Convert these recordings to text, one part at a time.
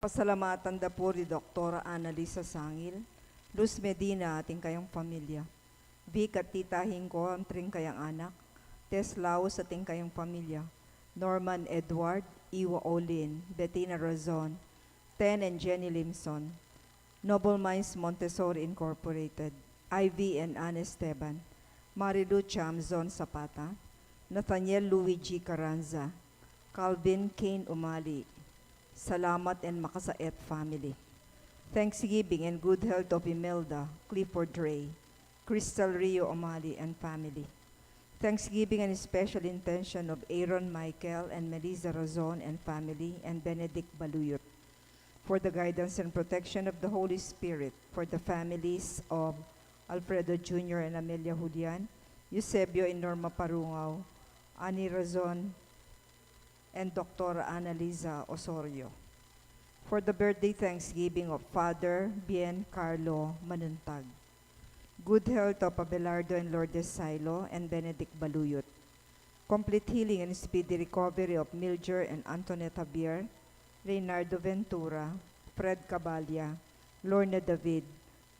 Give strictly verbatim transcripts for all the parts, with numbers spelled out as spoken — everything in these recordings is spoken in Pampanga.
Pasalamatan da pu ri Doktora Annalisa Sangil, Luz Medina at ing kayang pamilya, Vic at Tita Hinko at ring kayang anak, Tess Laus at ing kayang pamilya, Norman Edward, Iwa Olin, Bettina Razon, Ten and Jenny Limson, Noble Minds Montessori Incorporated, Ivy and Anne Esteban, Marilu Chamzon Zapata, Nathaniel Luigi Carranza, Calvin Kane Umali, Salamat and Makasaet family. Thanksgiving and good health of Imelda Clifford Ray, Crystal Rio Umali and family. Thanksgiving and special intention of Aaron Michael and Melissa Razon and family and Benedict Baluyot. For the guidance and protection of the Holy Spirit, for the families of Alfredo Junior and Amelia Julian, Eusebio and Norma Parungao, Annie Razon, and Doctor Annalisa Osorio. For the birthday thanksgiving of Father Bien Carlo Manuntag. Good health of Abelardo and Lourdes Silo and Benedict Baluyot. Complete healing and speedy recovery of Mildred and Antoinette Javier, Reynardo Ventura, Fred Cabalia, Lorna David,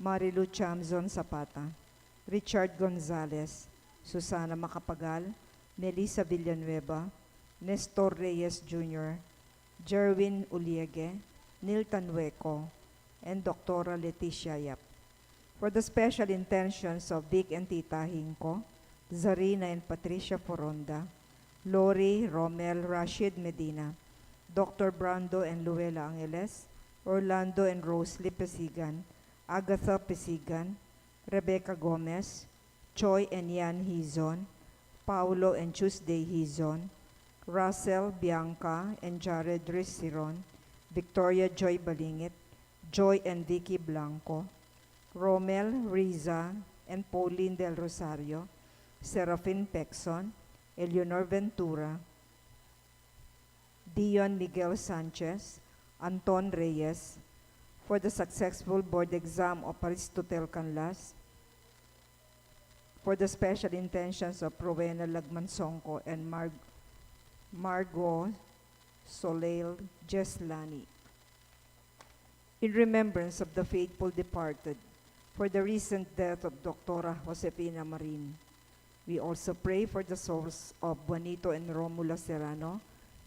Marilu Chamzon Zapata, Richard Gonzalez, Susana Macapagal, Melissa Villanueva, Nestor Reyes Junior, Jerwin Uliege, Neil Tanueco, and Doctora Leticia Yap. For the special intentions of Vic and Tita Hinko, Zarina and Patricia Foronda, Lori, Romel, Rashid Medina, Doctor Brando and Luella Angeles, Orlando and Rose Lipesigan, Agatha Pesigan, Rebecca Gomez, Choi and Yan Hizon, Paulo and Tuesday Hizon, Russell, Bianca, and Jared Risiron, Victoria Joy Balingit, Joy and Vicky Blanco, Romel, Riza, and Pauline Del Rosario, Serafin Pexon, Eleanor Ventura, Dion Miguel Sanchez, Anton Reyes, for the successful board exam of Aristotel Canlas, for the special intentions of Rowena Lagmansongko and Mar-, Margot Soleil Jeslani. In remembrance of the faithful departed, for the recent death of Doctora Josefina Marin. We also pray for the souls of Juanito and Romula Serrano,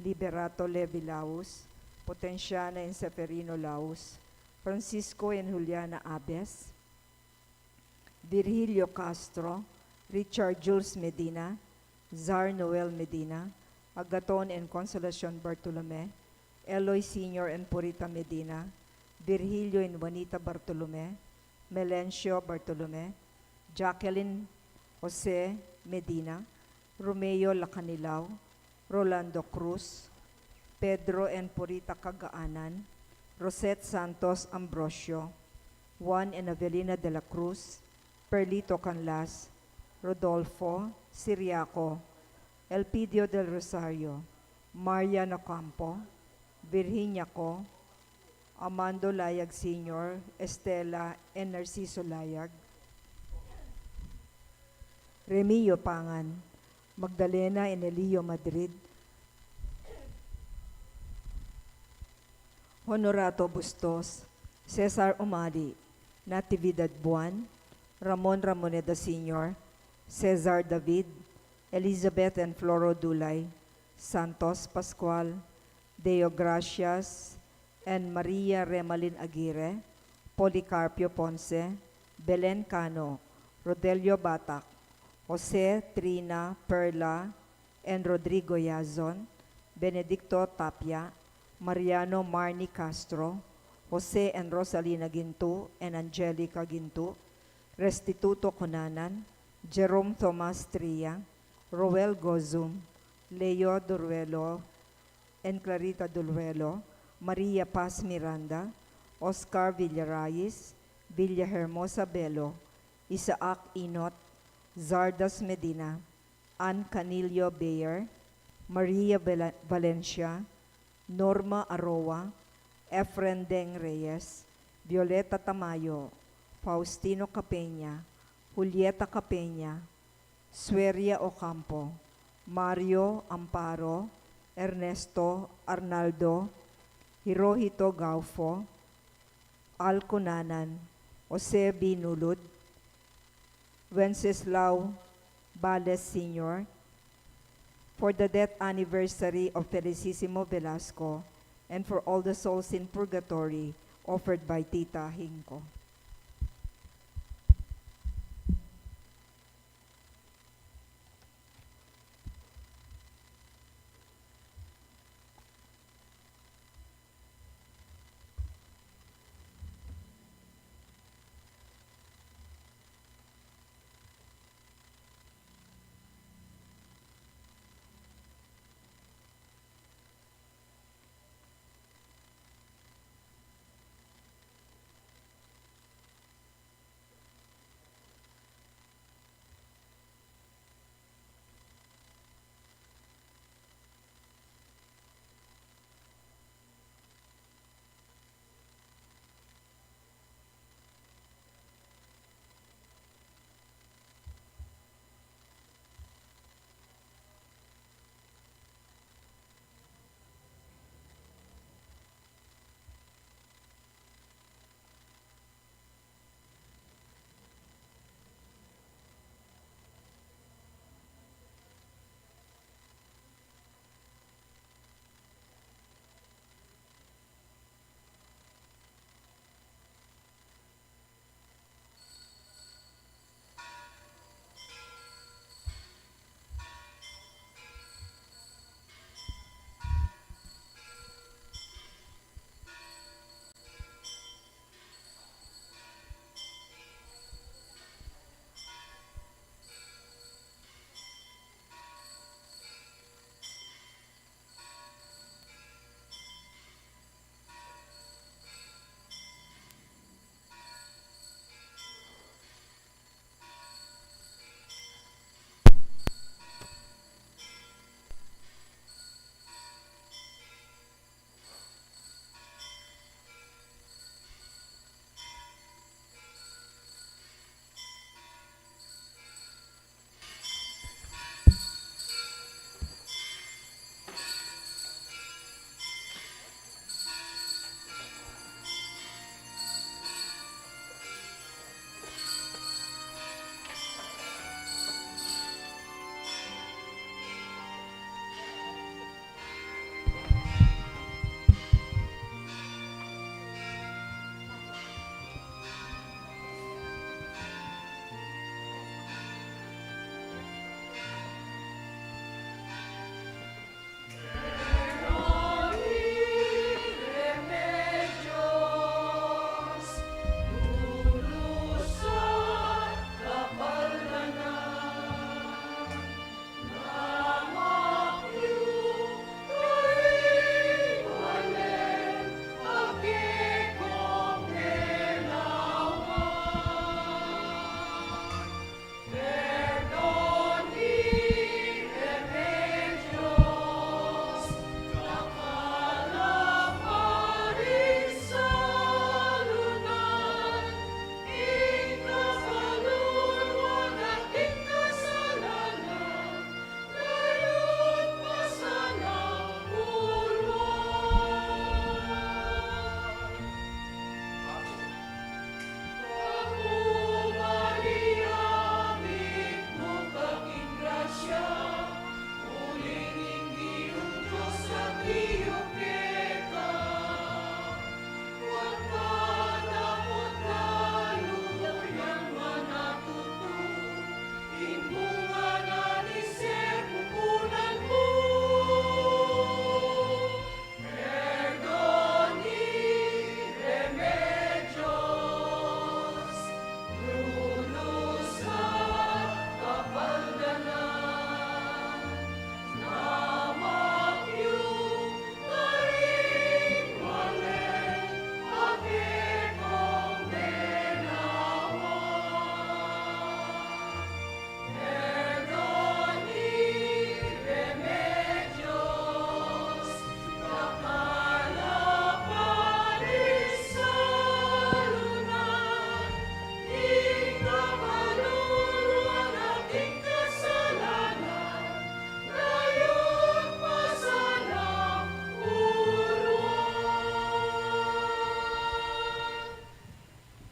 Liberato Levi Laus, Potenciana and Seferino Laus, Francisco and Juliana Abes, Virgilio Castro, Richard Jules Medina, Zar Noel Medina, Agaton and Consolacion Bartolome, Eloy Senior and Purita Medina, Virgilio and Juanita Bartolome, Melencio Bartolome, Jacqueline Jose Medina, Romeo Lacanilao, Rolando Cruz, Pedro and Purita Cagaanan, Rosette Santos Ambrosio, Juan and Avelina de la Cruz, Perlito Canlas, Rodolfo Siriaco, Elpidio del Rosario, Marian Ocampo, Virginia Co, Armando Layag Senior, Estela and Narciso Layag, Remio Pangan, Magdalena and Elio Madrid, Honorato Bustos, Cesar Umali, Natividad Buan, Ramon Ramoneda Senior, Cesar David, Elizabeth and Floro Dulay, Santos Pascual, Deo Gracias, and Maria Remalin Aguirre, Policarpio Ponce, Belen Cano, Rodelio Batak, Jose, Trina, Perla, and Rodrigo Yazon, Benedicto Tapia, Mariano Marnie Castro, Jose and Rosalina Gintu and Angelica Gintu, Restituto Cunanan, Jerome Thomas Tria, Roel Gozum, Leo Duruelo, and Clarita Duluelo, Maria Paz Miranda, Oscar Villarais, Villahermosa Bello, Isaac Inot, Zardas Medina, Ann Canillo Bayer, Maria Vela-, Valencia, Norma Aroa, Efren Deng Reyes, Violeta Tamayo, Faustino Capeña, Julieta Capeña, Sueria Ocampo, Mario Amparo, Ernesto Arnaldo, Hirohito Gaufo, Al Cunanan, Jose B. Nulud, Wenceslao Bales Senior, for the death anniversary of Felicissimo Velasco, and for all the souls in purgatory, offered by Tita Hinko.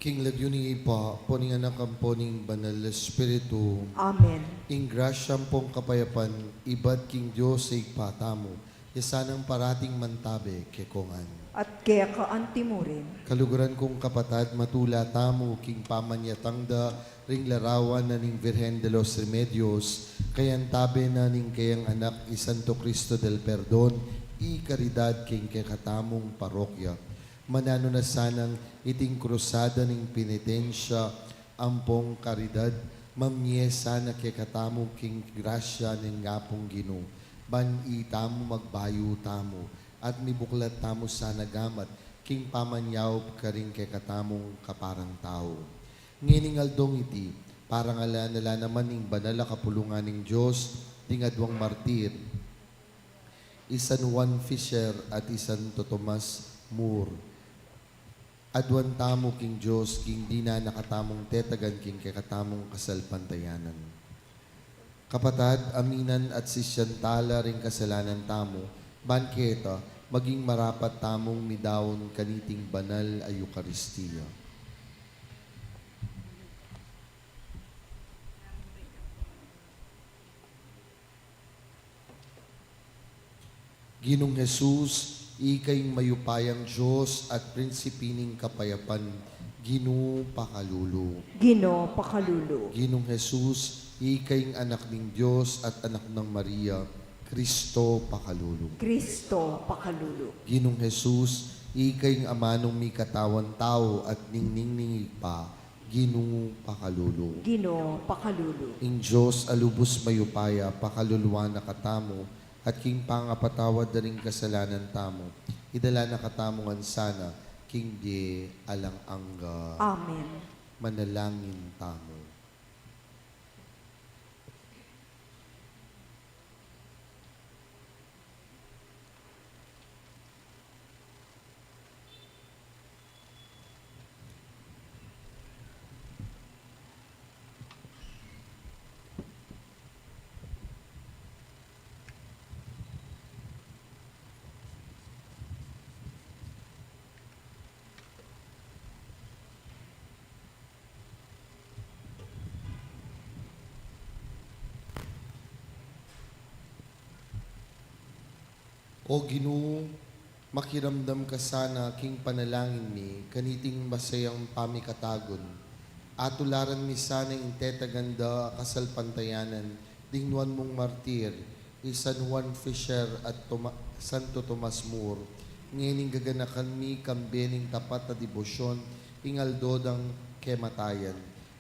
King lagyu ning Ibpa, ampo ning Anak, ampo ning Banal Espiritu. Amen. Ing grasya ampong kapayapan, ibat king Dios Ibpa tamu, ya sanang parating mantabe kekong ngan. At keka antimurin. Kaluguran kung kapatad, matula tamu king pamanyatang da ring larawan na ning Virgen de los Remedios, kayantabe na ning kayang anak i Santo Cristo del Perdon, i karidad king kekatamung parokya. Mananu na sanang iting krusada ning penitensya ampong karidad, mamie sana kekatamu king grasya ning Apung Ginu, ban itamu magbayu tamu, at mibuklat tamu sana gamat king pamanyaup karing kekatamung kaparang tau. Ngening aldong iti, parangalan na la naman ing banal a kapulungan ning Dios, ding aduang martir, i San Juan Fisher at i Santo Tomas Moore. Aduan tamu king Dios, king dinan na katamung tetagan king kekatamung kasalpantayanan. Kapatad, aminan at sisian tala ring kasalanan tamu, ban keta, maging marapat tamung midaun kaniting banal a Eukaristia. Ginung Jesus, ika ing mayupayang Dios at prinsipi ning kapayapan, Ginu, pakalulu. Ginu, pakalulu. Ginung Jesus, ika ing Anak ning Dios at Anak nang Maria, Kristo, pakalulu. Kristo, pakalulu. Ginung Jesus, ika ing amanung mikatawan tau at ningning ning Ibpa, Ginu, pakalulu. Ginu, pakalulu. Ing Dios a lubus mayupaya, pakaluluan na katamu, at king pangapatawad da ring kasalanan tamu, idala na katamu ngan sana king bie alang angga. Amen. Manalangin tamu. O Ginu, makiramdam ka sana king panalangin mi kaniting masayang pamikatagun. Atularan mi sana ing tetagan da a kasalpantayanan ding nuan mung martir, i San Juan Fisher at Toma-, Santo Tomas Moore, ngening gaganakan mi kambe ning tapat a debosyon ing aldo dang kematayan.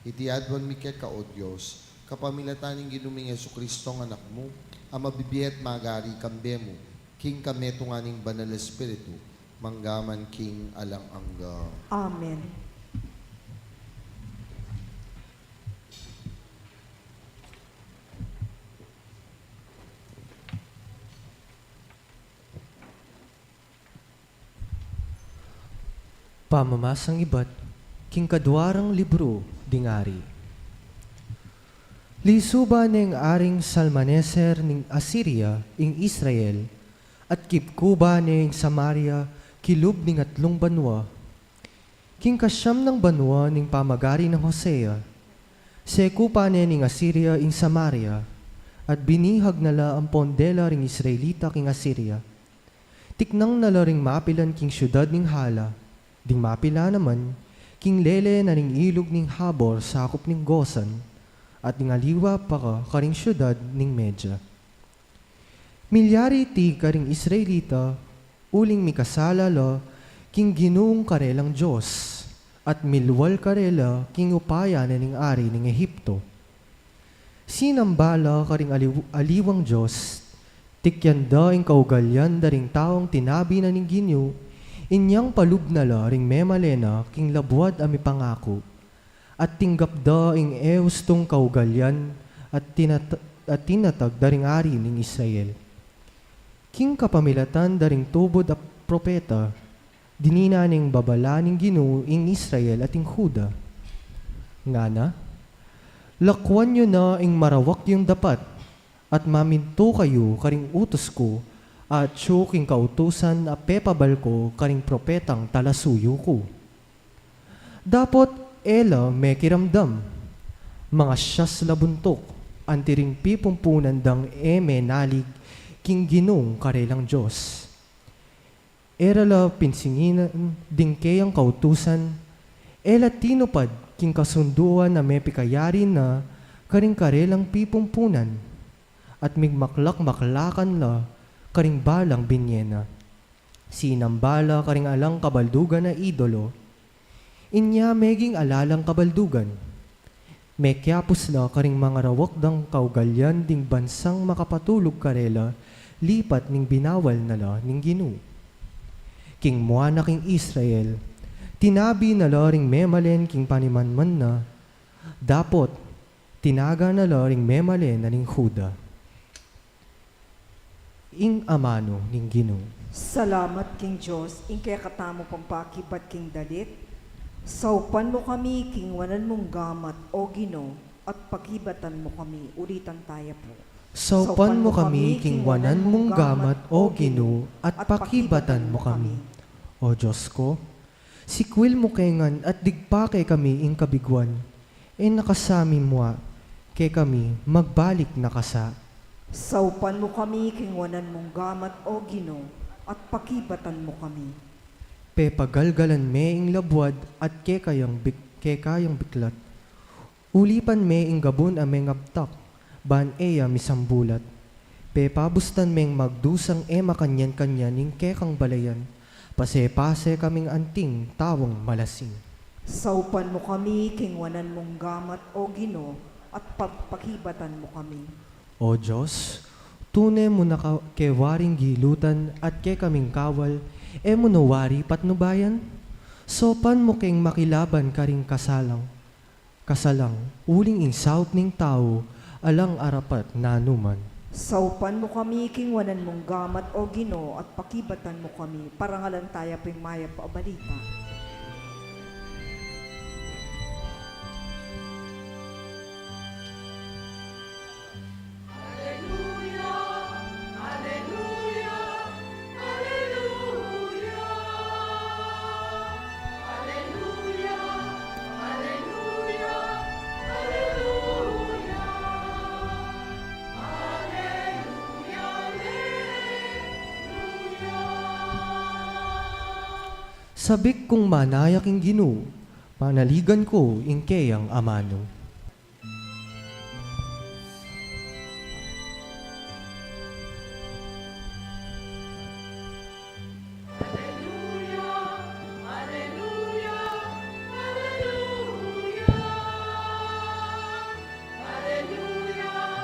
Iti aduan mi keka, O Dios, kapamilatan ning Ginu ming Jesucristo a Anak mu, a mabibie at magari kambe mu, king kametungan ning Banal Espiritu, mangga man king alang angga. Amen. Pamamasang ibat king kaduarang libru ding Ari. Lisuban neng Aring Salmaneser ning Asiria ing Israel, at kipkuban ne ing Samaria kilub ning atlung banua. King kasiam nang banua ning pamagari nang Hosea, sekupan ne ning Asiria ing Samaria, at binihag na la ampon dela ring Israelita king Asiria. Tiknang na la ring mapilan king siudad ning Hala, ding mapilan naman king lele na ning ilug ning Habor sakup ning Gosan, at ding aliwa pa ka karing siudad ning Media. Milyari iti karing Israelita, uling mikasala la king Ginung karelang Dios, at milwal karela king upaya na ning ari ning Egipto. Sinamba la karing aliw-, aliwang dios, tikyan da ing kaugalian da ring taung tinabi na ning Ginu, inyang palub na la ring memalen na king labuad a mipangaku, at tinggap da ing e ustung kaugalian, at tinat-, at tinatag da ring ari ning Israel. King kapamilatan da ring tubud a propeta, dinina ning babala ning Ginu ing Israel at ing Juda. Ngana, lakwan yu na ing marawak yung dapat, at mamintu kayu karing utus ku, atyu king kautusan a pepabal ku karing propetang talasuyu ku. Dapot e la mekiramdam, mangasias la buntuk, anti ring pipumpunan dang e menalig king Ginung karelang Dios. E ra la pinsinginan ding keyang kautusan, e la tinupad king kasunduan a mepikayari na karing karelang pipumpunan, at migmaklak-maklakan la karing balang binye na. Sinamba la karing alang kabaldugan a idolo, inya meging ala lang kabaldugan. Mekiapus la karing mangarawak dang kaugalian ding bansang makapatulug karela, lipat ning binawal na la ning Ginu. King mua na king Israel, tinabi na la ring memalen king panimanman na, dapot tinaga na la ring memalen na ning Juda. Ing amanu ning Ginu. Salamat king Dios, ing kekatamu pang pakibat king dalit. Saupan mu kami king wanan mung gamat, O Ginu, at pakibatan mu kami. Ulitan taya pu. Saupan mu kami king wanan mung gamat, O Ginu, at pakibatan mu kami. O Dios ku, sikwil mu ke ngan at digpa kekami ing kabiguan. E na ka sa mimua kekami, magbalik na ka sa. Saupan mu kami king wanan mung gamat, O Ginu, at pakibatan mu kami. Pepagalgalan me ing labuad at kekayang bik-, kekayang biklat. Ulipan me ing gabun a mengaptak, ban e ya misambulat. Pepabustan meng magdusang e makanyan-kanyan ing kekang balayan, pase-pase kaming anting taung malasing. Saupan mu kami king wanan mung gamat, O Ginu, at pagpakibatan mu kami. O Dios, tune mu na ka-, ke waring gilutan at kekaming kawal, e mu no wari patnubayan? Saupan mu keng makilaban karing kasalang, kasalang, uling ing saup ning tau, alang arapat nanuman. Saupan mu kami king wanan mung gamat, O Ginu, at pakibatan mu kami. Parangalan taya pu ing mayap a balita. Aleluya, aleluya, aleluya. Aleluya, aleluya, aleluya. Aleluya, aleluya. Sabik kung manaya king Ginu, panaligan ku ing keyang amanu. Aleluya, aleluya, aleluya. Aleluya, aleluya,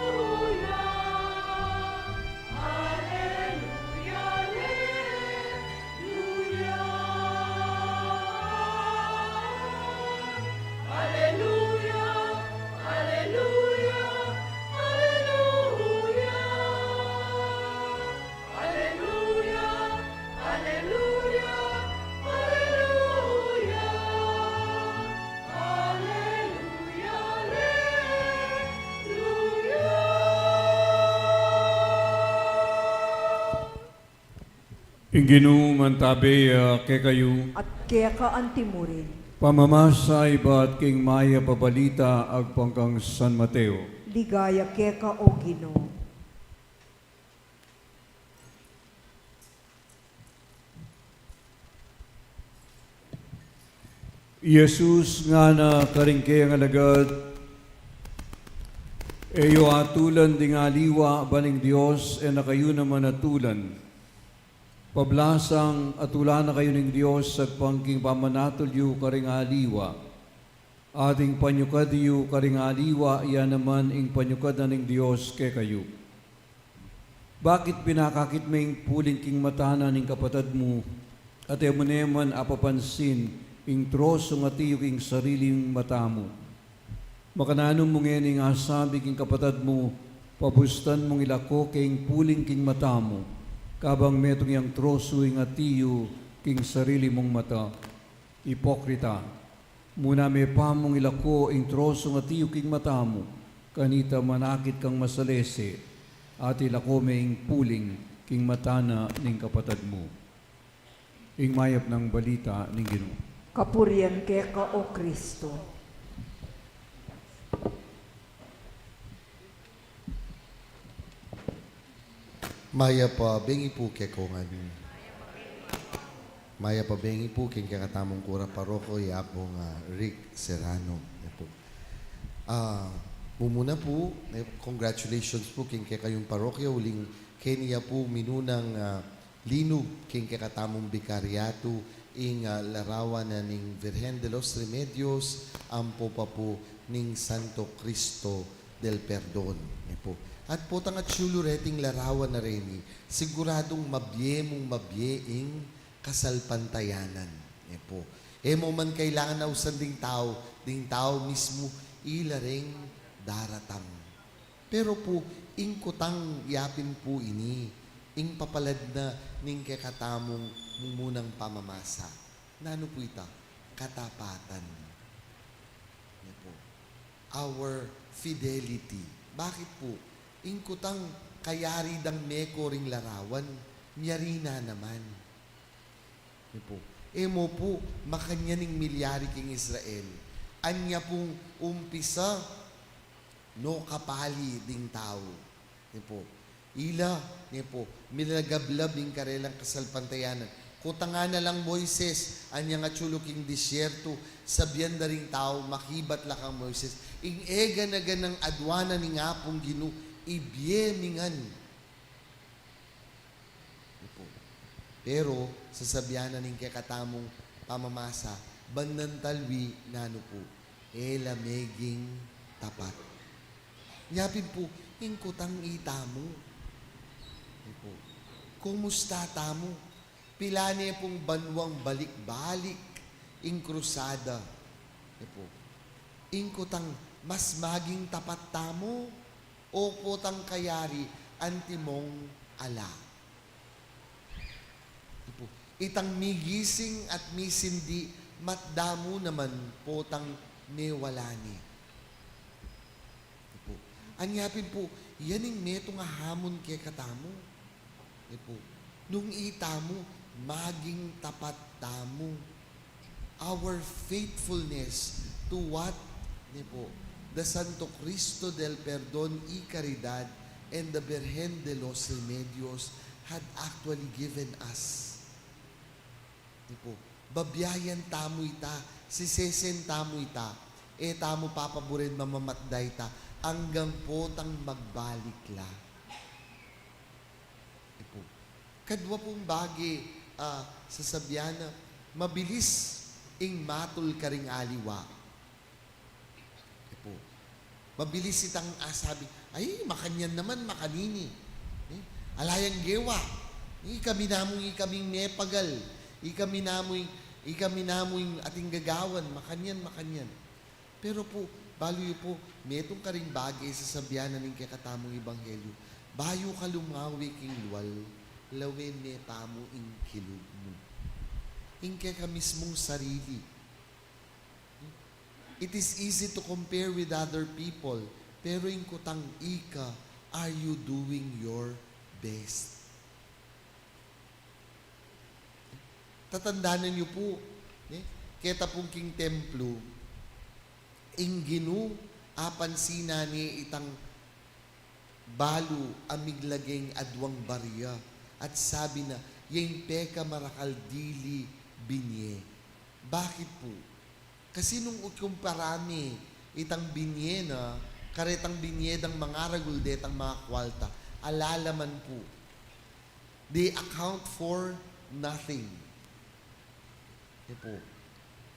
aleluya. Aleluya, aleluya. Ing Ginu mantabe ya kekayu. At keka antimurin. Pamamasa ibat king mayap a balita agpang kang San Mateo. Ligaya keka, O Ginu. I Jesus ngana karing keyang alagad, e yu atulan ding aliwa ban ing Dios e na kayu naman atulan. Pablasang atulan na kayu ning Dios agpang king pamanatul yu karing aliwa. At ing panyukad yu karing aliwa, iya naman ing panyukad na ning Dios kekayu. Bakit pinakakit me ing puling king mata na ning kapatad mu, at e mu ne man apapansin ing trosung ati yu king sariling mata mu? Makananu mu ngening asabi king kapatad mu, pabustan mung ilako ke ing puling king mata mu, kabang metung yang trosu ing ati yu king sarili mung mata? Ipokrita! Muna me pa mung ilako ing trosung ati yu king mata mu, kanita manakit kang masalese, at ilako me ing puling king mata na ning kapatad mu. Ing mayap nang balita ning Ginu. Kapurian keka, O Kristo. Mayap a bengi pu kekongan. Mayap a bengi pu king kekatamung kura paroko, i Apung, ah, Rick Serrano. Yan pu. Ah, mumuna pu, eh, congratulations pu king kekayung parokya, uling keni ya pu minunang, ah, linub king kekatamung bikaryatu, ing, ah, larawan na ning Virgen de los Remedios, ampo pa pu ning Santo Cristo del Perdon. Yan pu. At potang atiu lu reting larawan a reni, siguradung mabie mung mabie ing kasalpantayanan. Yan pu. E mo man kailangan ausan ding tau, ding tau mismu ila reng daratang. Pero pu, ing kutang yapin pu ini, ing papalad na ning kekatamung mumunang pamamasa. Nanu pu ita? Katapatan. Yan pu. Our fidelity. Bakit pu? Ing kutang kayari dang meko ring larawan, miyari na naman. Yan pu. E mo pu, makanyan ing milyari king Israel. Anya pung umpisa, no kapali ding tau. Yan pu. Ila, yan pu, milagablab ing karelang kasalpantayanan. Kutangan na lang Moises, anyang atiu lu king disyertu, sabian da ring tau, makibat la kang Moises. Ing e gana-ganang adwan na ning Apung Ginu, ibie mi ngan. Yan pu. Pero, sasabian na ning kekatamung pamamasa, bandan talwi nanu pu, e la meging tapat. Nya pin pu, ing kutang itamu. Yan pu. Kumusta tamu? Pilan ne pung banuang balik-balik ing krusada. Yan pu. Ing kutang mas maging tapat tamu, o potang kayari antimong ala? Yan pu. Itang migising at misindi, matdamu naman potang mewala ne. Yan pu. Anya pin pu, yan ing metung a hamon kekatamu. Yan pu. Nung itamu, maging tapat tamu. Our faithfulness to what, yan pu, the Santo Cristo del Perdon y Caridad and the Virgen de los Remedios had actually given us. Yan pu. Babiayan tamu ita, sisesen tamu ita, e tamu papaburen mamamatda ita, anggang potang magbalik la. Yan pu. Kadwa pung bage, ah, sasabian na, mabilis ing matul karing aliwa. Yan pu. Mabilis itang asabi, "Ay, makanyan naman, makanini. Eh, ala yang gewa. Ikami namu, ikaming mepagal. Ikami namu, ikami namu ing ating gagawan, makanyan, makanyan." Pero pu, balu yu pu, metung karing bage sasabian na ning kekatamung ebanghelyu, "Bayu ka lumawe king lual, lawen me pamu ing kilub mu." Ing keka mismung sarili. It is easy to compare with other people, pero ing kutang ika, are you doing your best? Tatandanan yu pu, ne? Keta pung king templo, ing Ginu, apansinan ne itang balu a miglageng aduang baria, at sabi na, "Ing pekamarakal dili binie." Bakit pu? Kasi nung ikumpara mi itang binie na karetang binie dang mangaragul detang mangakwalta, ala la man pu. They account for nothing. Yan pu.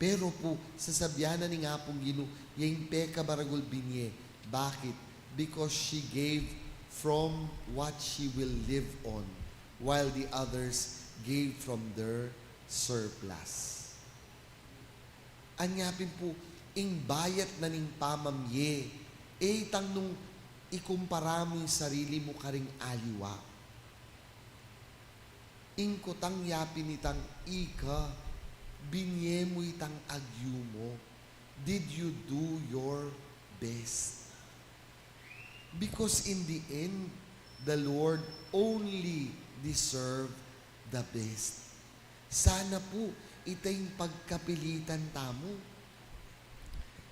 Pero pu, sasabian na ning Apung Ginu, "Ing pekamaragul binie." Bakit? Because she gave from what she will live on, while the others gave from their surplus. Anya pin pu, ing bayat na ning pamamie, e itang nung ikumpara mu ing sarili mu karing aliwa. Ing kutang yapin itang ika, binie mu itang agyu mu. Did you do your best? Because in the end, the Lord only deserve the best. Sana pu ita ing pagkapilitan tamu.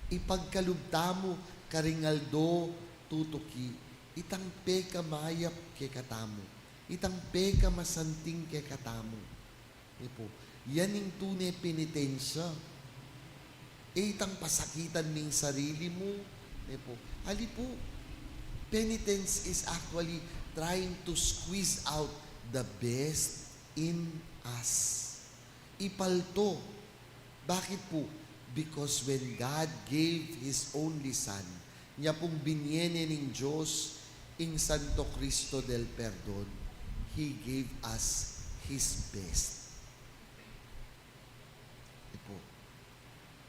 Ipagkalub tamu karing aldo tutuki itang pekamayap kekatamu, itang pekamasanting kekatamu. Ini pu, yan ing tune penitensya. E itang pasakitan ning sarili mu. Ini pu, ali pu, penitence is actually trying to squeeze out the best in us. Ipalto. Bakit pu? Because when God gave His only Son, inya pung binie ne ning Dios ing Santo Cristo del Perdon, He gave us His best. Ini pu,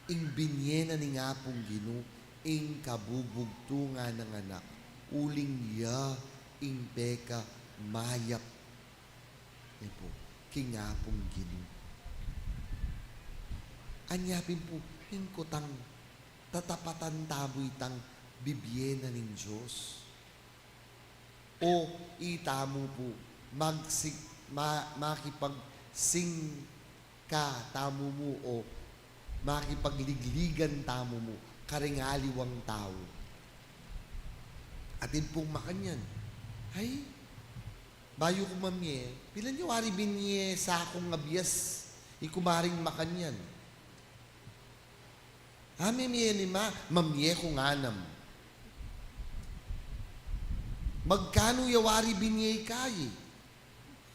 ing binie na ning Apung Ginu, ing kabubugtungan nang Anak, uling iya ing pekamayap. Ini pu, king Apung Ginu. Anya pin pu, ing kutang tatapatan tamu itang bibie na ning Dios. O itamu pu, magsi-, ma-, makipagsingka tamu mu o makipagligligan tamu mu karing aliwang tau. Atin pung makanyan. Ay, bayu ku mamie, pila ne wari binie sakung a bias, iku maring makanyan. A, mimie ne ma, mamie kung anam. Magkanu ya wari binie ika?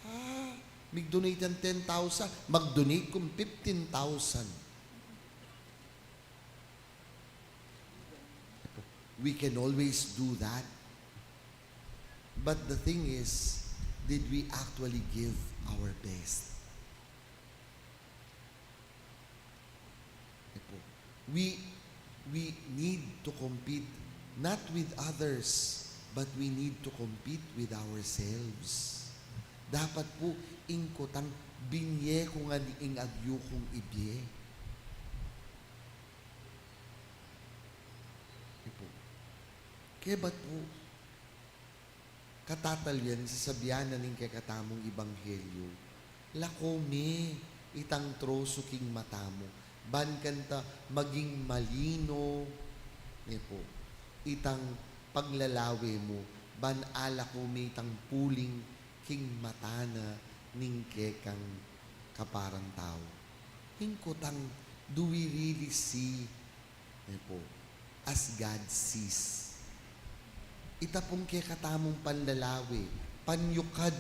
A, mig-donate yang ten thousand, mag-donate kung fifteen thousand. We can always do that. But the thing is, did we actually give our best? Ini pu, we, we need to compete not with others, but we need to compete with ourselves. Dapat pu, ing kutang binie ku ngan ing agyu kung ibie. Ini pu, kebat pu, katatalyan, sasabian na ning kekatamung ebanghelyo, lako me itang trosu king mata mu, ban kanta maging malino, ini pu, itang paglalawe mu, ban alako me itang puling king mata na ning kekang kaparang tau. Ing kutang, do we really see, ini pu, as God sees? Ita pung kekatamung panlalawe, panyukad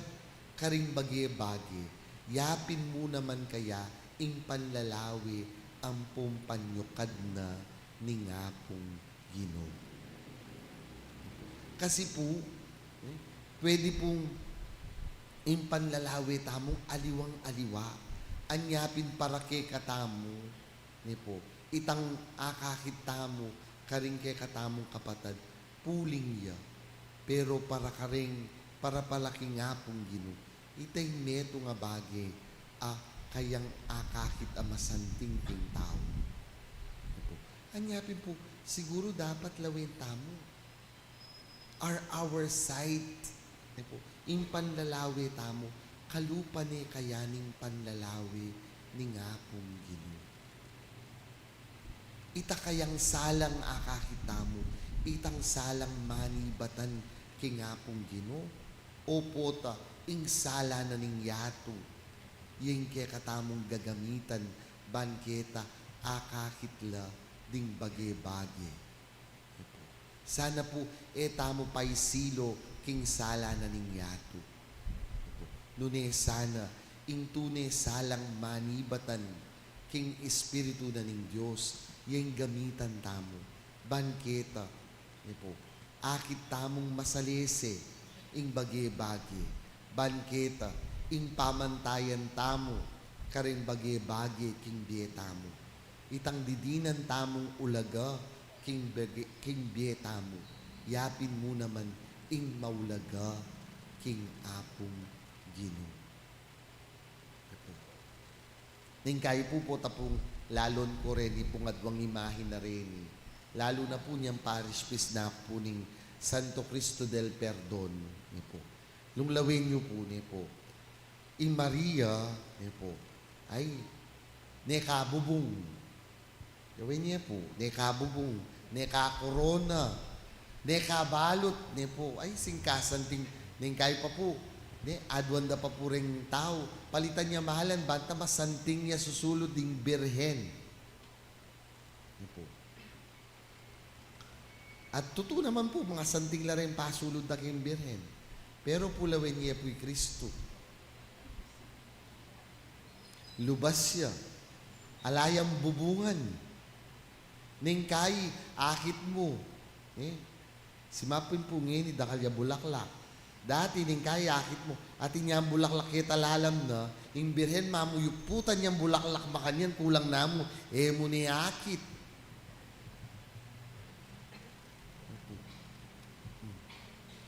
karing bage-bage, yapin mu naman kaya ing panlalawe ampong panyukad na ning Apung Ginu. Kasi pu, eh, pwede pung ing panlalawe tamung aliwang-aliwa, anya pin para kekatamu, ini pu, itang akakit tamu karing kekatamung kapatad, puling ya. Pero para karing, para pala king Apung Ginu, ita ing metung a bage a kayang akakit a masanting king tau. Ini pu. Anya pin pu, siguru dapat lawen tamu. Are our sight, ini pu, ing panlalawe tamu, kalupa ne kaya ning panlalawe ning Apung Ginu? Ita kayang salang akakit tamu, itang salang manibatan king Apung Ginu? O pota ing sala na ning yatu, ya ing kekatamung gagamitan ban keta akakit la ding bage-bage? Sana pu e tamu paisilo king sala na ning yatu. Nune sana ing tune salang manibatan king Espiritu na ning Dios, ya ing gamitan tamu ban keta, ini pu, akit tamung masalese ing bage-bage, ban keta ing pamantayan tamu karing bage-bage king bie tamu. Itang didinan tamung ulaga king bage-, king bie tamu, yapin mu naman ing maulaga king Apung Ginu. Ning kayu pu, pota pung lalon ku reni pung adwang imahen a reni, lalu na pu inyang parish feast na pu ning Santo Cristo del Perdon, ini pu. Lung lawen yu pu, ini pu, i Maria, ini pu, Ay, ne ka bubung. Gawin ye pu, ne ka bubung, ne ka korona, ne ka balut, ne pu. Ay, sing kasanting, neng kayi pa pu. Ne, aduan da pa pu reng tau. Palitan ya malan, banta masanting ya susulud ing Birhen. Ne pu. At tutu naman pu, masanting la reng pasulud da king Birhen. Pero pu lawen ye pu i Kristu. Lubas ya. Ala yang bubungan. Neng kayi, akit mu. Eh, simapin pu ngeni dakal ya bulaklak. Dati neng kayi akit mu, atin yang bulaklak keta lalam na, ing Birhen mamuyuputan yang bulaklak makanyan, kulang na mu, e mu ne akit.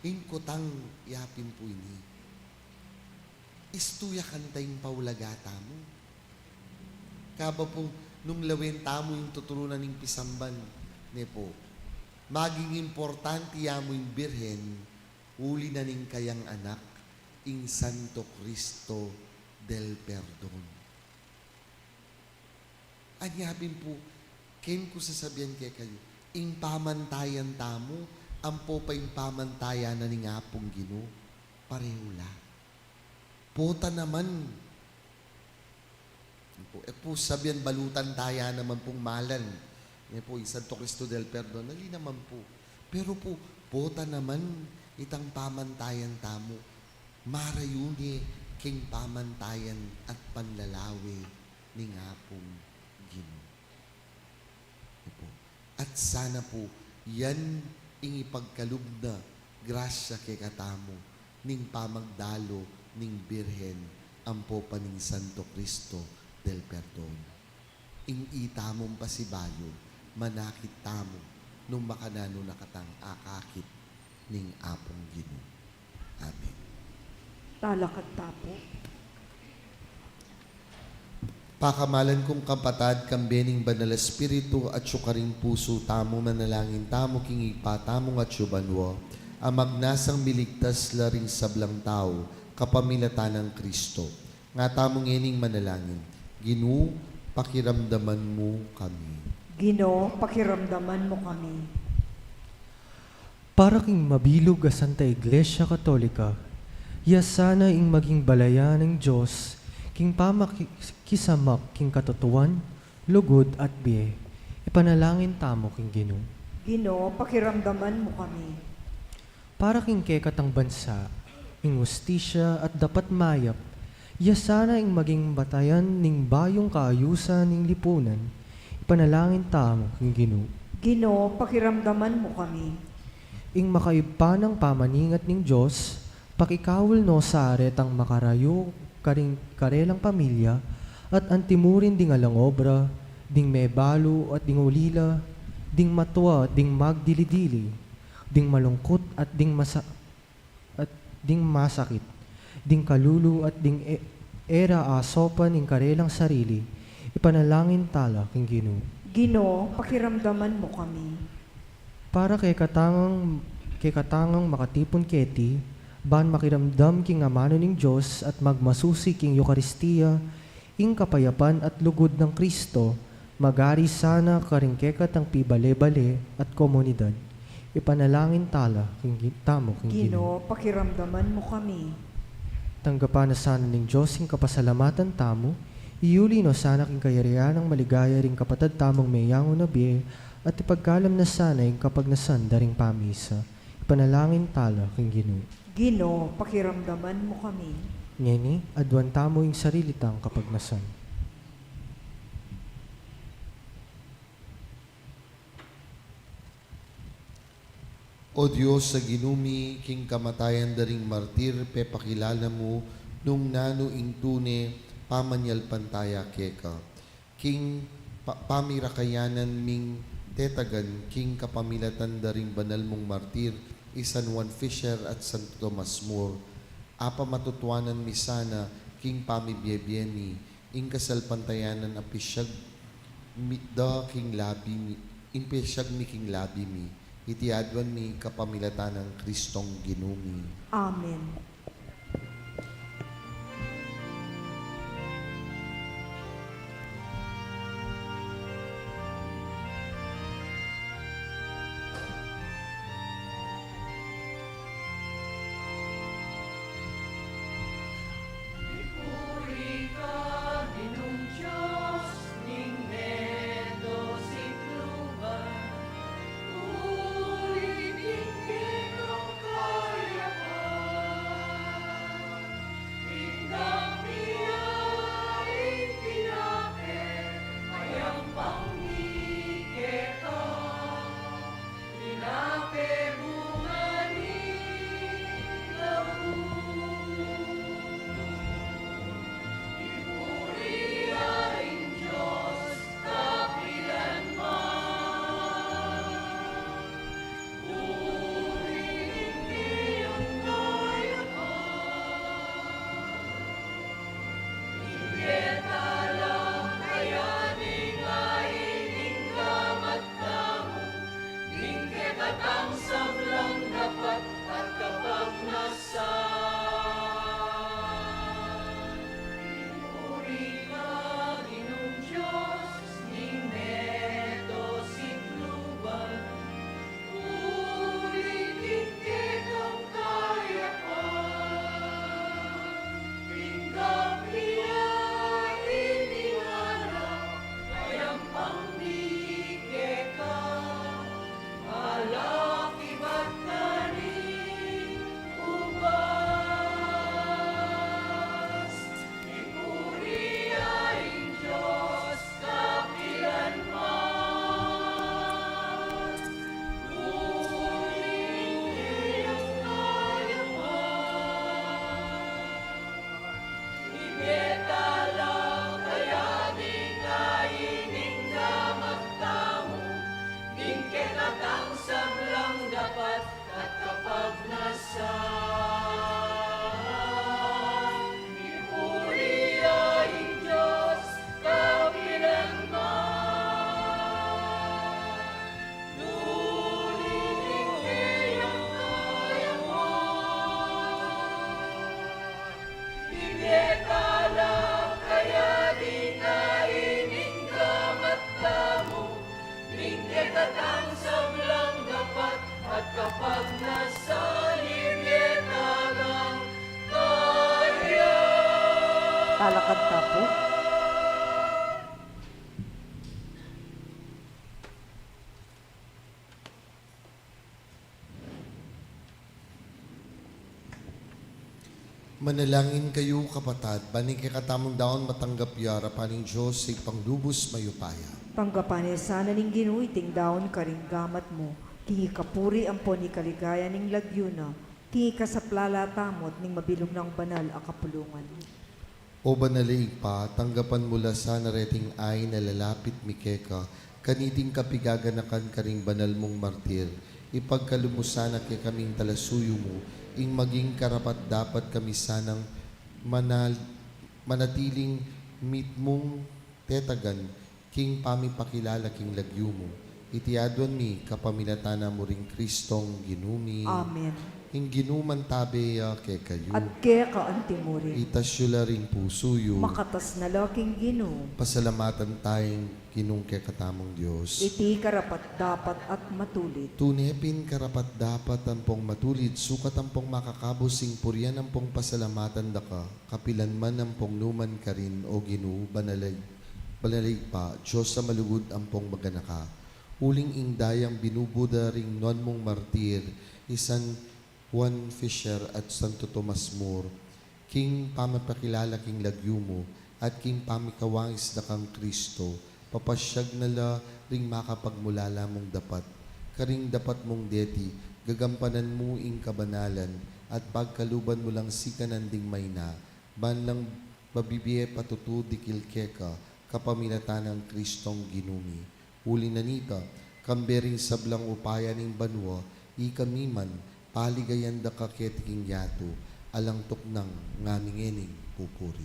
Ing kutang yapin pu ini. Istu ya kanita ing paulaga tamu. Kaba pu nung lawen tamu ing tuturunan ning pisamban, ne pu. Maging importante ya mu ing Birhen, uli na ning kayang anak, ing Santo Cristo del Perdon. Anya pin pu, ken ku sasabian kekayu, ing pamantayan tamu, ampo pa ing pamantayan na ning Apung Ginu, parehu la. Pota naman. Pu, e pu sabian balutan taya naman pung malan. Ne pu, ing Santo Cristo del Perdon, ali naman pu. Pero pu, pota naman itang pamantayan tamu, marayu ne king pamantayan at panlalawe ning Apung Ginu. Pu. At sana pu, yan ing ipagkalub na grasya kekatamu ning pamagdalu ning Birhen ampo pa ning Santo Cristo del Perdon. Ing itamung pasibayu, manakit tamu nung makananu na katang akakit ning Apung Ginu. Amen. Talakad ta pu. Pakamalan kung kapatad, kambe ning Banal Espiritu, atyu karing pusu tamu, manalangin tamu king Ibpa tamung atyu banua, a magnasang miligtas la ring sablang tau kapamilatan nang Cristo. Nga tamu ngening manalangin, Ginu, pakiramdaman mu kami. Ginu, pakiramdaman mu kami. Para king mabilug a Santa Iglesia Katolika, ya sana ing maging balayan ning Dios king pamakisamak king katutuan, lugud at bie. Ipanalangin tamu king Ginu. Ginu, pakiramdaman mu kami. Para king kekatang bansa, ing hustisya at dapat mayap, ya sana ing maging batayan ning bayung kaayusan ning lipunan, ipanalangin tamu king Ginu. Ginu, pakiramdaman mu kami. Ing makaibpa nang pamaningat ning Dios, pakikaul no sa retang makarayu karing karelang pamilya, at antimurin ding alang obra, ding mebalu at ding ulila, ding matua at ding magdili-dili, ding malungkut at ding masa-, at ding masakit, ding kalulu at ding e-, e ra asopan ing karelang sarili, ipanalangin tala king Ginu. Ginu, pakiramdaman mu kami. Para kekatangang, kekatangang makatipun keti, ban makiramdam king amanu ning Dios at magmasusi king Eukaristia, ing kapayapan at lugud nang Cristo, magari sana karing kekatang pibale-bale at komunidad. Ipanalangin tala king Gi-, tamu king Ginu. Ginu, pakiramdaman mu kami. Tanggapan na sana ning Dios ing kapasalamatan tamu, iyuli no sana king kayarian nang maligaya ring kapatad tamung meyangu na bie, at ipagkalam na sana ing kapagnasan da ring pamisa. Ipanalangin tala king Ginu. Ginu, pakiramdaman mu kami. Ngeni, aduan tamu ing sarili tang kapagnasan. O Dios a Ginu mi, king kamatayan da ring martir, pepakilala mu nung nanu ing tune pamanyalpantaya keka. King pa-, pamirakayanan ming tetagan king kapamilatan da ring banal mung martir, i San Juan Fisher at Santo Tomas More, apamatutuanan mi sana king pamibie-bie mi, ing kasalpantayanan a pisyag mi, da king labi mi, ing pisyag mi king labi mi, iti aduan mi kapamilatan nang Kristong Ginu mi. Amen. Ginung Dios ning meto sikluban, uling king kekang kayapan, tinggap mi ya ining anak a yampang mi keka, ala kibat na ning ubas. Ipuri ya ing Dios kapilanman. Uling ing keyang kayapan, ibie ta la kaya ding ain ning gamat tamu, ding kekatang sablang dapat at kapagnasan. Ipuri ya ing Dios kapilanman. Uling ing keyang kayapan, ibie ta la kaya ding ain ning gamat tamu, ding kekatang sablang dapat at kapagnasan, ibie ta la kaya. Talakad ta pu. Manalangin kayu, kapatad, ban ing kekatamung daun matanggap ya arapan ning Dios Ibpang lubus mayupaya. Tanggapan na sana ning Ginu iting daun karing gamat mu, king ikapuri ampon ikaligaya ning lagyu na, king ikasaplala tamu at ning mabilug nang banal a kapulungan. O banal a Ibpa, tanggapan mu la sana reting ain a lalapit mi keka, kaniting kapigaganakan karing banal mung martir. Ipagkalub mu sana kekaming talasuyu mu ing maging karapat-dapat kami sanang manal-, manatiling mitmung tetagan king pamipakilala king lagyu mu. Iti aduan mi kapamilatan na mu ring Kristong Ginu mi. Amen. Ing Ginu mantabe ya kekayu. At keka antimurin. Itas yu la ring pusu yu. Makatas na la king Ginu. Pasalamatan taya ing Ginung kekatamung Dios. Iti karapat-dapat at matulid. Tune pin karapat-dapat ampong matulid, sukat ampong makakabus ing purian ampong pasalamatan da ka, kapilan man ampong numan karin, o Ginu, banal a, banal a Ibpa, Dios a malugud ampong maganaka. Uling ing dayang binubuda ring nuan mung martir, i San Juan Fisher at Santo Tomas More, king pamipakilala king lagyu mu at king pamikawangis da kang Kristo, papasyag na la ring makapagmulala mung dapat. Karing dapat mung deti, gagampanan mu ing kabanalan at pagkaluban mu lang sikanan ding maina, ban lang mabibie patutu dikil keka, kapamilatan nang Kristong Ginu mi. Uli na nita, kambe ring sablang upaya ning banua, ikami man, paligayan da ka keti king yatu, alang tuknang ngami ngening pupuri.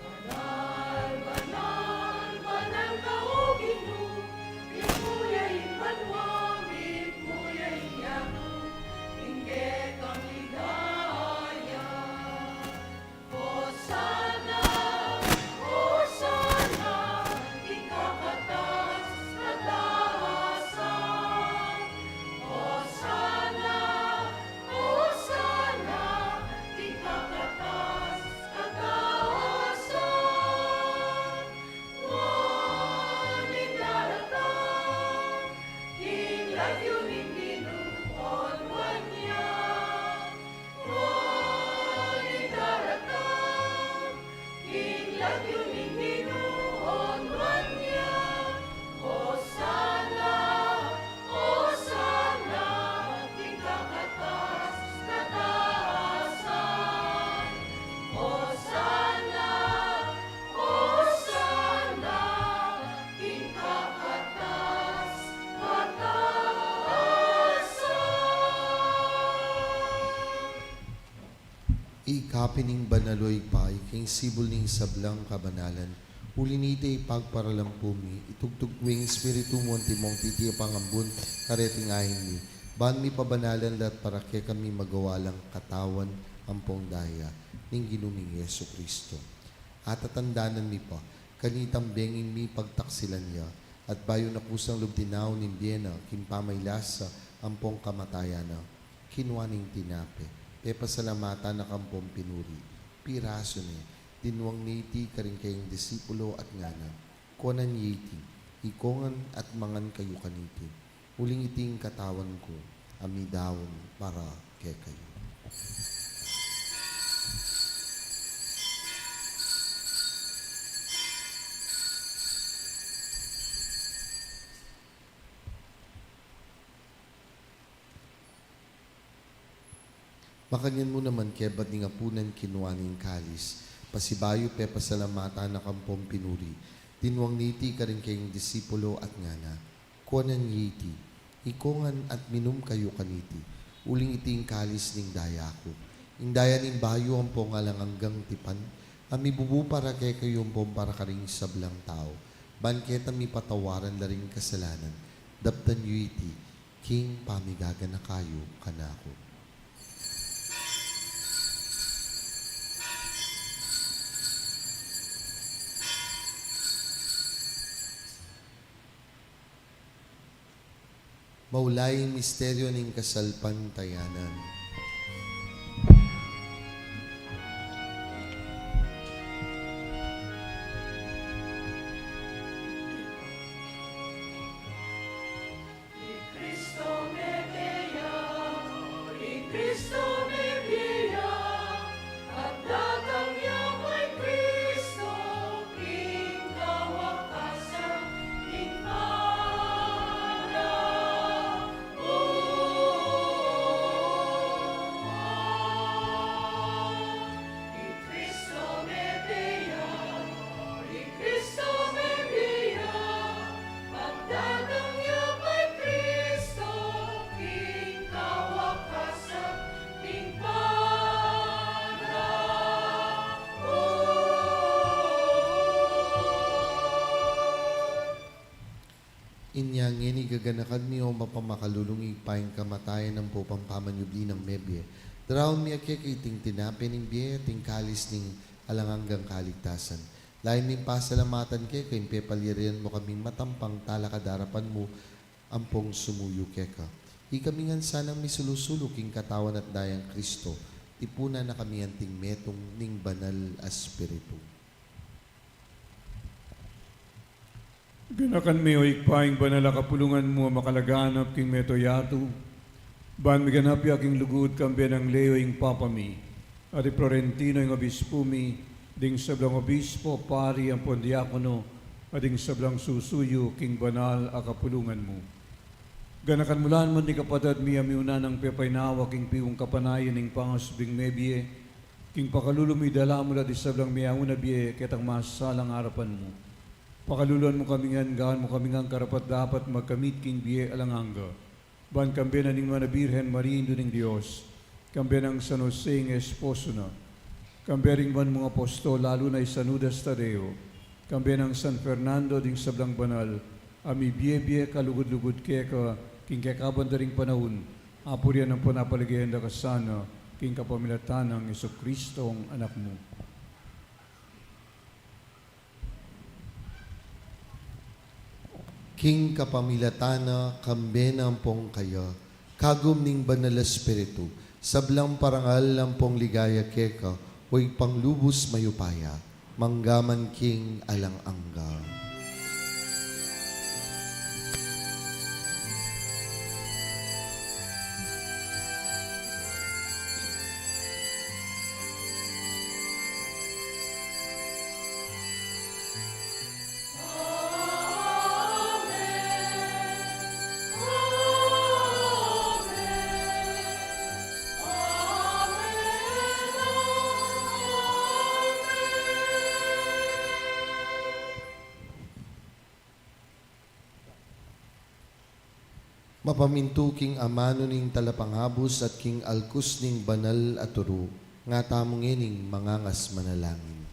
Banal, banal, banal ka, O Ginu, mitmu ya ing banua, mitmu ya ing yatu, king kekang ligaya. Hosana, Hosana, king kakatas-katasan. Hosana, Hosana, king kakatas-katasan. Nuan ing daratang king lagyu ning Ginu, o nuan ya. Nuan ing daratang king lagyu ning Ginu, o nuan ya. Hosana, Hosana, king kakatas-katasan. Hosana, Hosana, king kakatas-katasan. Ikapin ning banal, o Ibpa, king sibul ning sablang kabanalan, Uli niti, pagparalampu mi, itugtug ku ing Espiritu mu antimong titi a pangambun kareting ain mi, ban mipabanalan la at para kekami magawa lang katawan ampong daya ning Ginu ming Jesucristo. Atatandanan mi pa, kanitang benging mipagtaksilan ya, at bayu na kusang lub tinaw ning bie na king pamaylasa ampong kamatayan na, kinua ne ing tinape, pepasalamatan na ampong pinuri, pirasu ne, dinwang ne iti karing kayang disipulo at ngana, kuanan ye iti, ikongan at mangan kayu kaniti, uling iti ing katawan ku a midaun para kekayu. Makanyan mu naman kebat ning apunan kinua ne ing kalis, pasibayu pepasalamatan na ampong pinuri, dinwang ne iti karing kayang disipulo at ngana, kuanan ye iti, ikongan at minum kayu kaniti, uling iti ing kalis ning daya ku, ing daya ning bayu ampong alang anggang tipan, a mibubu para kekayu ampong para karing sablang tau, ban keta mipatawaran la ring kasalanan, daptan yu iti, king pamigaganaka yu kanaku. Maulayi ing misteryu ning kasalpantayanan. Inya ngeni gaganakan mi, o mapamakalulung Ibpa, ing kamatayan ampong pamanyubli nang mebie. Daraun mi keka iting tinape ning bie, iting kalis ning alang anggang kaligtasan. Lalu ming pasalamatan keka ing pepalyarian mu kaming matampang talakad king arapan mu ampong sumuyu keka. Ikami ngan sanang misulu-sulu king katawan at daya nang Kristo, tipunan na kami anting metung ning Banal a Espiritu. Ganakan me, o Ibpa, ing banal a kapulungan mu a makalaganap king mabilug a yatu, ban miganap ya king lugud kambe nang Leo ing Papa mi, at i Florentino ing obispu mi, ding sablang obispo, pari, ampon diakono, at ding sablang susuyu king banal a kapulungan mu. Ganakan mu la naman ding kapatad mi a miuna nang pepainawa king piung kapanayan ning pangasubling mebie, king pakalulu mi idala mu la ding sablang miyauna bie ketang masalang arapan mu. Pakaluluan mu kami ngan, gawan mu kami ngan karapat-dapat magkamit king bie alang angga. Ban kambe na ning Nuan a Birhen Maria, Indu ning Dios, kambe nang San Jose ing esposo na, kambe ring banal mung apostol, lalu na i San Judas Tadeo, kambe nang San Fernando, ding sablang banal a mibie-bie kalugud-lugud keka king kekaban da ring panaun, apurian ampon apaligayan da ka sana, king kapamilatan nang Jesucristong Anak mu. King kapamilatan na, kambe na ampong kaya, kagum ning Banal a Espiritu, sablang parangal ampong ligaya keka, o Ibpang lubus mayupaya, mangga man king alang angga. Mapamintu king amanu ning Talapangabus at king alkus ning banal a turu, nga tamu ngening mangangas manalangin.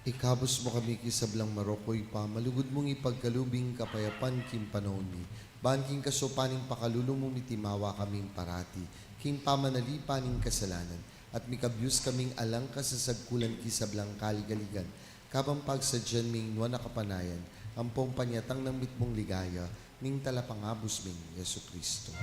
Ikabus mu kami king sablang marok, O Ibpa, malugud mung ipagkalub ing kapayapan king panaun mi. Ban king kasaupan ning pakalulu mu, mitimawa kaming parati king pamanalipan ning kasalanan, at mikabus kaming alang kasasagkulan king sablang kaligaligan, kabang pagsadyan mi ing nuan a kapanayan, ampong panyatang nang mitmung ligaya ning Talapangabus ming Jesucristo.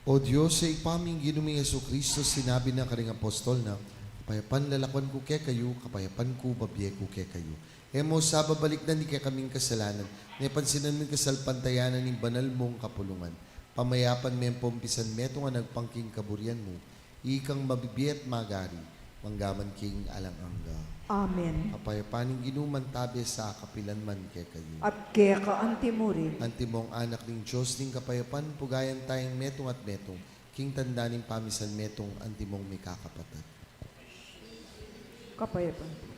O Dios, Ibpa ming Ginu ming Jesucristo, sinabi na karing apostol na, "Kapayapan lalakwan ku kekayu, kapayapan ku babie ku kekayu." E mu sa babalikdan ding kekaming kasalanan, nune pansinan mu ing kasalpantayanan ning banal mung kapulungan. Pamayapan me ampong misan metung a nagpang king kaburian mu, ikang mabibie at magari mangga man king alang angga. Amen. Kapayapan ning Ginu mantabe sa kapilan man kekayu. At keka anti murin. Antimong anak ning Dios ning kapayapan, pugayan tayang metung at metung king tanda ning pamisan metung antimong mikakapatad. Kapayapan.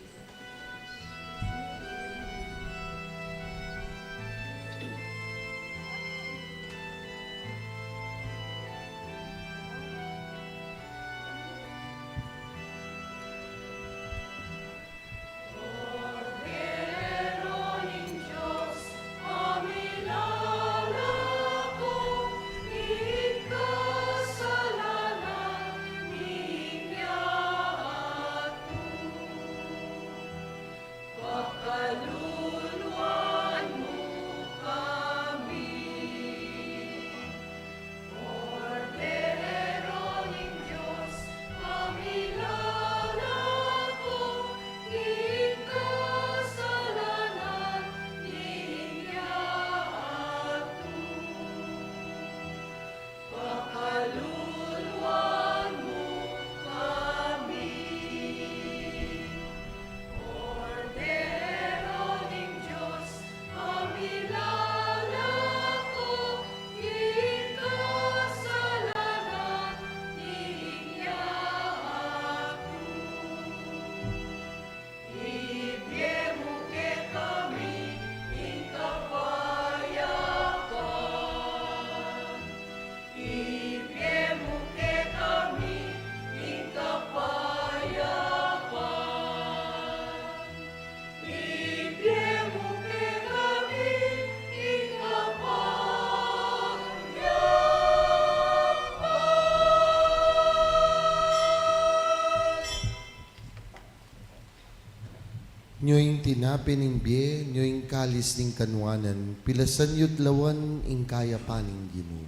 Nyo ing tinape ning bie, nyo ing kalis ning kanuanan, pilasan yu't lawan ing kayapan ning Ginu.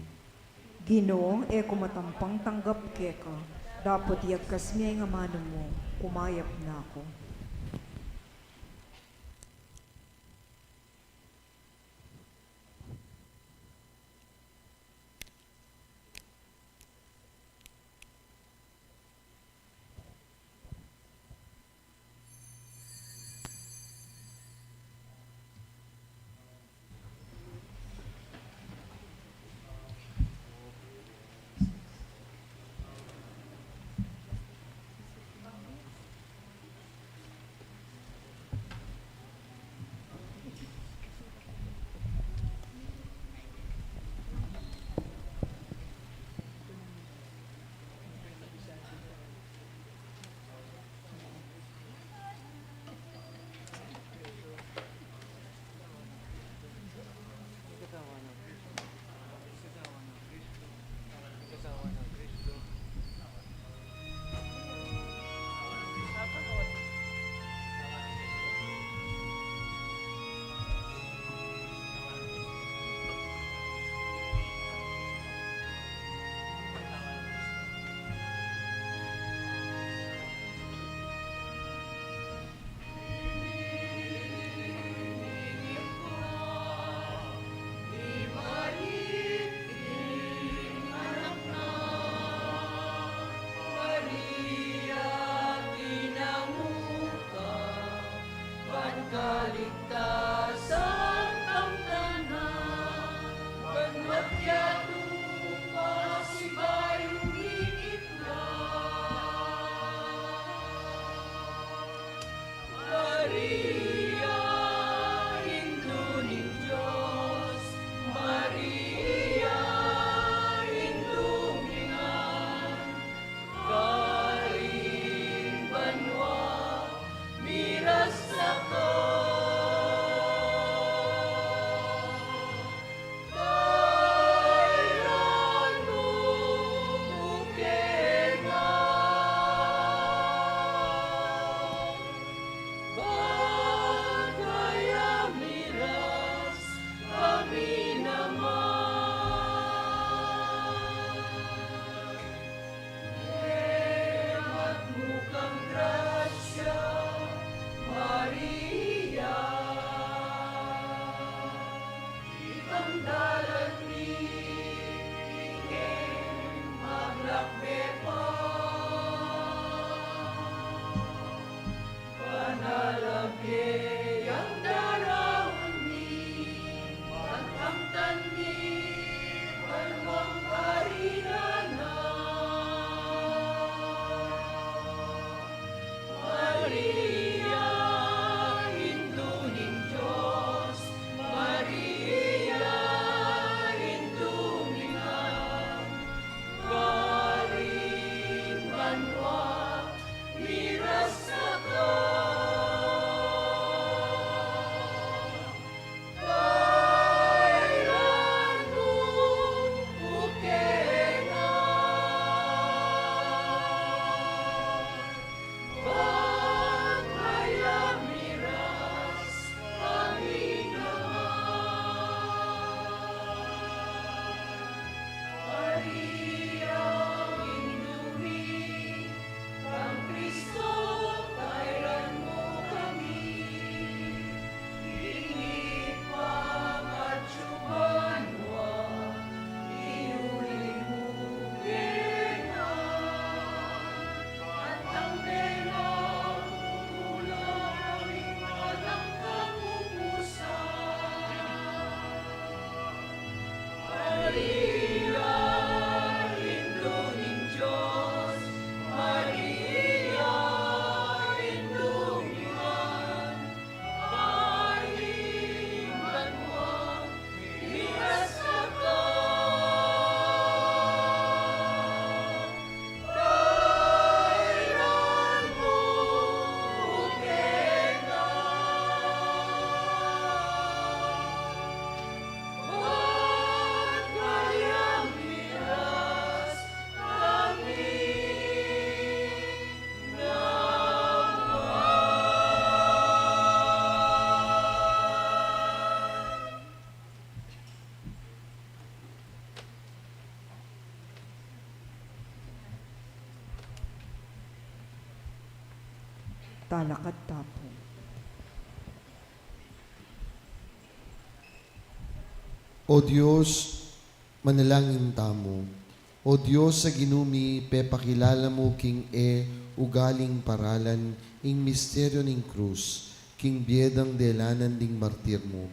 Ginu, e ku matampang tanggap keka, dapot yagkas me ing amanu mu, kumayap na ku. Maria, Indu ning Dios, Maria, Indu ning Ibpa, karing banua, mirasa ka. Kairan mu buke na, ban kaya miras kami naman. Mebat mu kang grasya, Maria. Ikang dalan mi, ikeng maglakbe pa. Panalangin yang daraun mi, pagkamtan mi, banwang karinan na. Maria, Indu ning Dios, Maria, Indu ning Ibpa, karing banua, mirasa ka. Kairan mu buke na, ban kaya miras kami naman. Maria, Indu mi, kang Kristo kairan mu kami, ini pangatsu banua, iuli mu kena, at ang menga mula kami at ang kapupusan. Maria, Indu ning Dios, Maria, Indu ning Ibpa, karing banua, mirasa ka. Kairan mu buke na, ban kaya miras kami naman. Talakad ta pu. O Dios, manalangin tamu. O Dios a Ginu mi, pepakilala mu king e ugaling paralan ing misteryo ning krus, king bie dang delanan ding martir mu,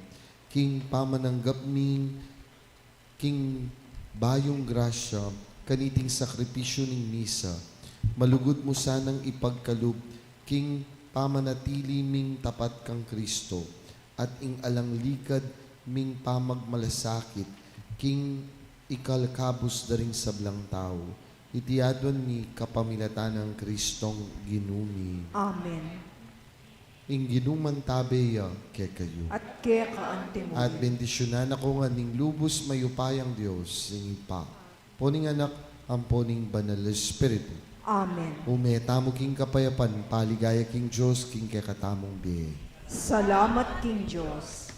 king pamananggap ming king bayung grasya kaniting sakripisyu ning misa, malugud mu sanang ipagkalub king pamanatili ming tapat kang Kristo, at ing alang likad ming pamagmalasakit king ikalkabus da ring sablang tau. Iti aduan mi kapamilatan nang Kristong Ginu mi. Amen. Ing Ginu mantabe ya kekayu. At keka antimu. At bendisyunan na ko ngan ning lubus mayupayang Dios, ing Ibpa, ampo ning Anak, ampo ning Banal a Espiritu. Amen. Ume tamu king kapayapan, paligaya king Dios, king kekatamung bie. Salamat king Dios.